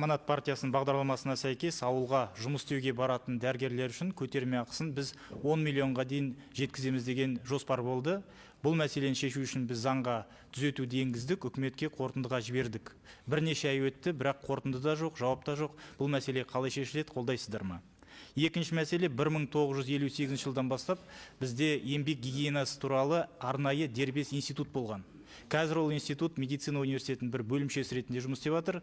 Аманат партиясының бағдарламасына сәйкес, ауылға жұмыс істеуге баратын дәрігерлер үшін көтерме ақысын біз 10 миллионға дейін жеткіземіз деген жоспар болды. Бұл мәселені шешу үшін біз заңға түзетуді енгіздік, үкіметке қорытындыға жібердік. Бірнеше ай өтті, бірақ қорытынды да жоқ, жауап та жоқ. Бұл мәселе қалай шешіледі, қолдайсыздар ма? Екінші мәселе: 1958 жылдан бастап бізде еңбек гигиенасы туралы арнайы дербес институт болған. Қазір ол институт медицина университетінің бір бөлімшесі ретінде жұмыс істеп жатыр.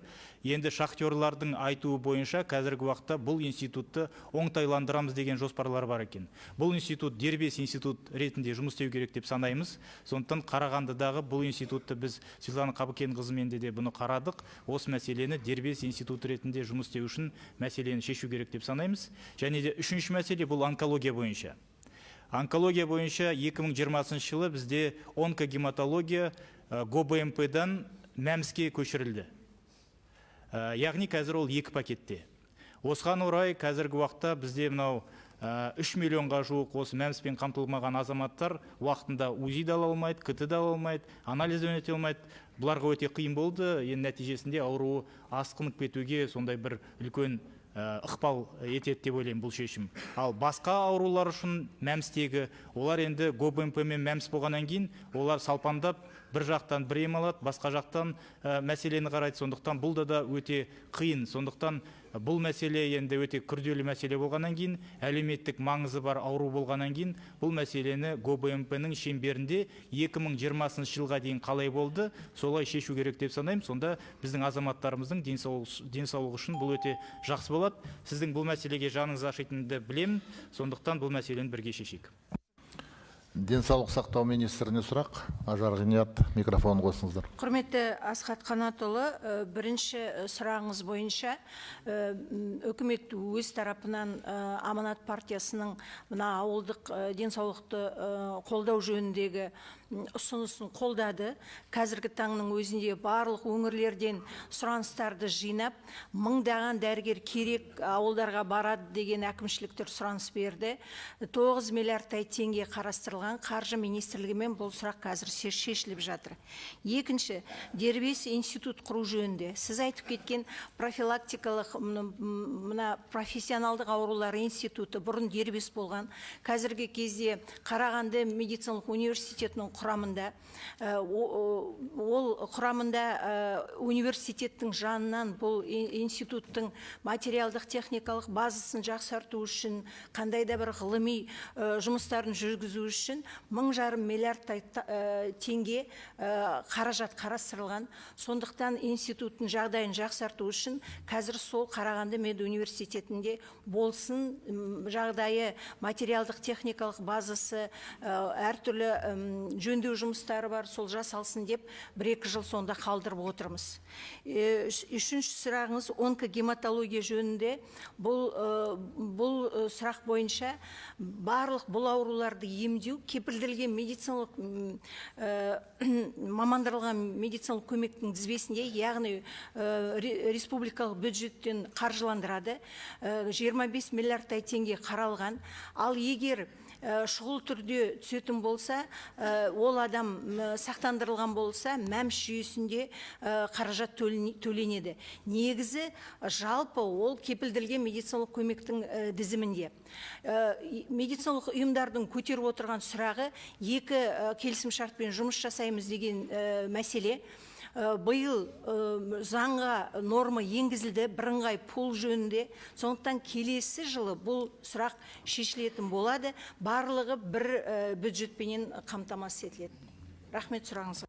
Енді шахтерлардың айтуы бойынша, қазіргі уақытта бұл институтты оңтайландырамыз деген жоспарлар бар екен. Бұл институт дербес институт ретінде жұмыс істеу керек деп санаймыз. Сондықтан Қарағандыдағы бұл институтты біз Светлана Қабыкенқызымен де бұны қарадық. Осы мәселені дербес институт ретінде жұмыс істеу үшін мәселені шешу керек деп санаймыз. Және де үшінші мәселе, бұл онкология бойынша. Онкология бойынша 2020 жылы бізде онкогематология ГОБМП-дан МӘМС-ке көшірілді. Яғни қазір ол екі пакетте. Осыған орай қазіргі уақытта бізде мынау 3 миллионға жуық осы МӘМС-пен қамтылмаған азаматтар уақытында УЗИ да ала алмайды, КТ да ала алмайды, анализден өте алмайды. Бұларға өте қиын болды. Енді нәтижесінде ауруы асқынып кетуге сондай бір үлкен ықпал етеді деп ойлаймын бұл шешім. Ал басқа аурулар үшін МӘМС-тегі олар енді ГОБМП мен МӘМС болғаннан кейін, олар салпандап, бір жақтан бір ем алады, басқа жақтан мәселені қарайды. Сондықтан бұл да өте қиын. Сондықтан бұл мәселе енді өте күрделі мәселе болғаннан кейін, әлеуметтік маңызы бар ауру болғаннан кейін, бұл мәселені ГОБМП-ның шеңберінде 2020 жылға дейін қалай болды, солай шешу керек деп санаймын. Сонда біздің азаматтарымыздың денсаулығы үшін бұл өте жақсы болады. Сіздің бұл мәселеге жаныңыз ашитынды білемін, сондықтан бұл мәселені бірге шешейік. Денсаулық сақтау министріне сұрақ. Ажар Ғиният, микрофон қосыңыздар. Құрметті Асхат Қанатұлы, бірінші сұрағыңыз бойынша үкімет өз тарапынан Аманат партиясының мына ауылдық денсаулықты қолдау жөніндегі ұсынысын қолдады. Қазіргі таңның өзінде барлық өңірлерден сұраныстарды жинап, мыңдаған дәрігер керек, ауылдарға барады деген әкімшіліктер сұраныс берді. 9 миллиардтай теңге қарастырылған, қаржы министрлігімен бұл сұрақ қазір шешіліп жатыр. Екінші, дербес институт құру жөнінде сіз айтып кеткен профилактикалық мына профессионалдық аурулар институты бұрын дербес болған. Қазіргі кезде Қарағанды медициналық университетінің құрамында, ол құрамында, университеттің жанынан бұл институттың материалдық техникалық базасын жақсарту үшін, қандай да бір ғылыми жұмыстарын жүргізу үшін 1,5 миллиардтай теңге қаражат қарастырылған. Сондықтан институттың жағдайын жақсарту үшін қазір сол Қарағанды мед университетінде болсын, жағдайы, материалдық техникалық базасы, әртүрлі жөндеу жұмыстары бар, сол жасалсын деп 1-2 жыл сонда қалдырып отырмыз. Үшінші сұрағыңыз онкогематология жөнінде. Бұл сұрақ бойынша барлық бұл ауруларды емдеу кепілдірілген медициналық мамандырылған медициналық көмектің тізбесінде, яғни республикалық бюджеттен қаржыландырады. 25 миллиардтай теңге қаралған. Ал егер шұғыл түрде түсетін болса, ол адам сақтандырылған болса, МӘМС жүйесінде қаражат төленеді. Негізі жалпы ол кепілдірілген медициналық көмектің тізімінде. Медициналық ұйымдардың көтеріп отырған сұрағы екі келісімшартпен жұмыс жасаймыз деген мәселе. Биыл заңға норма енгізілді бірыңғай пул жөнінде. Сондықтан келесі жылы бұл сұрақ шешілетін болады. Барлығы бір бюджетпенен қамтамасыз етіледі. Рахмет сұрағыңызға.